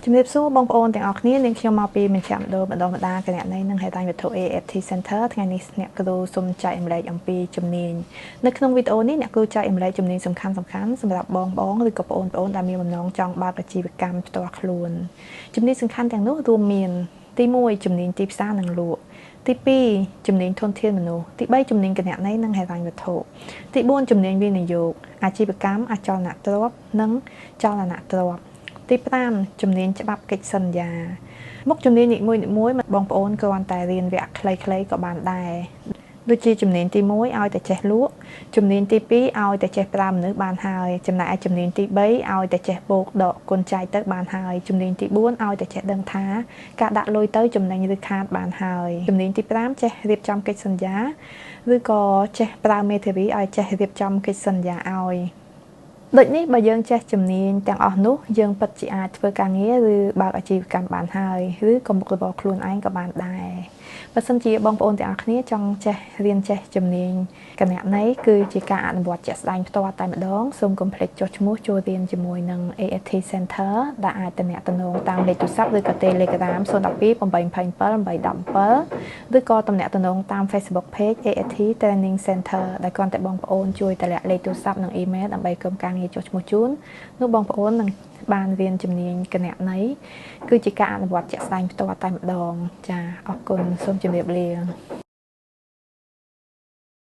ជំរាបសួរបងប្អូនទាំងអស់គ្នានាងខ្ញុំមកពីមជ្ឈមណ្ឌលបណ្ដុះបណ្ដាលគណនេយ្យនិងហិរញ្ញវត្ថុ AFT Center ថ្ងៃនេះអ្នកគ្រូសូមចែករំលែកអំពីជំនាញនៅក្នុងវីដេអូនេះអ្នកគ្រូចែករំលែកជំនាញសំខាន់សំខាន់សម្រាប់បងបងឬក៏បងប្អូនដែលមានបំណងចង់បើកអាជីវកម្មផ្ទាល់ខ្លួនជំនាញសំខាន់ទាំងនោះរួមមានទី1ជំនាញទីផ្សារនិងលក់ទី2ជំនាញធនធានមនុស្សទី3ជំនាញគណនេយ្យនិងហិរញ្ញវត្ថុទី4ជំនាញវិនិយោគអាជីវកម្មអចលនទ្រព្យនិងចលនទ្រព្យទី5ជំនាញច្បាប់កិច្ចសន្យាមុខជំនាញនីមួយៗបងប្អូនគ្រាន់តែរៀនវគ្គខ្លីៗក៏បានដែរដូចជាជំនាញទី1ឲ្យតែចេះលក់ជំនាញទី2ឲ្យតែចេះប្រើមនុស្សបានហើយចំណែកឯជំនាញទី3ឲ្យតែចេះបូកដកគុណចែកទៅបានហើយជំនាញទី4ឲ្យតែចេះដឹងថាការដាក់លុយទៅចំណេញឬខាតបានហើយជំនាញទី5ចេះរៀបចំកិច្ចសន្យាឬក៏ចេះប្រើមេធាវីឲ្យចេះរៀបចំកិច្ចសន្យាឲ្យដូចនេះបើយើងចេះជំនាញទាំងអស់នោះយើងពិតជាអាចធ្វើការងារឬបើកអាជីវកម្មបានហើយឬក៏មុខរបរខ្លួនឯងក៏បានដែរបើសិនជាបងប្អូនទាំងអស់គ្នាចង់ចេះរៀនចេះជំនាញគណនេយ្យគឺជាការអនុវត្តជាក់ស្ដែងផ្ទាល់តែម្ដងសូមកុំភ្លេចចុះឈ្មោះចូលរៀនជាមួយនឹង AFT Center ដែលអាចទំនាក់ទំនងតាមលេខទូរស័ព្ទឬក៏ Telegram 012 827 817ឬក៏ទំនាក់ទំនងតាម Facebook Page AFT Training Center ដែលគ្រាន់តែបងប្អូនជួយតម្លាក់លេខទូរស័ព្ទនិង Email ដើម្បីក្រុមការងារចុះឈ្មោះជូននោះបងប្អូននឹងបានរៀនជំនាញគណនេយ្យគឺជាការអនុវត្តជាក់ស្ដែងផ្ទាល់តែម្ដងចាអរគុណសូមជម្រាបលា។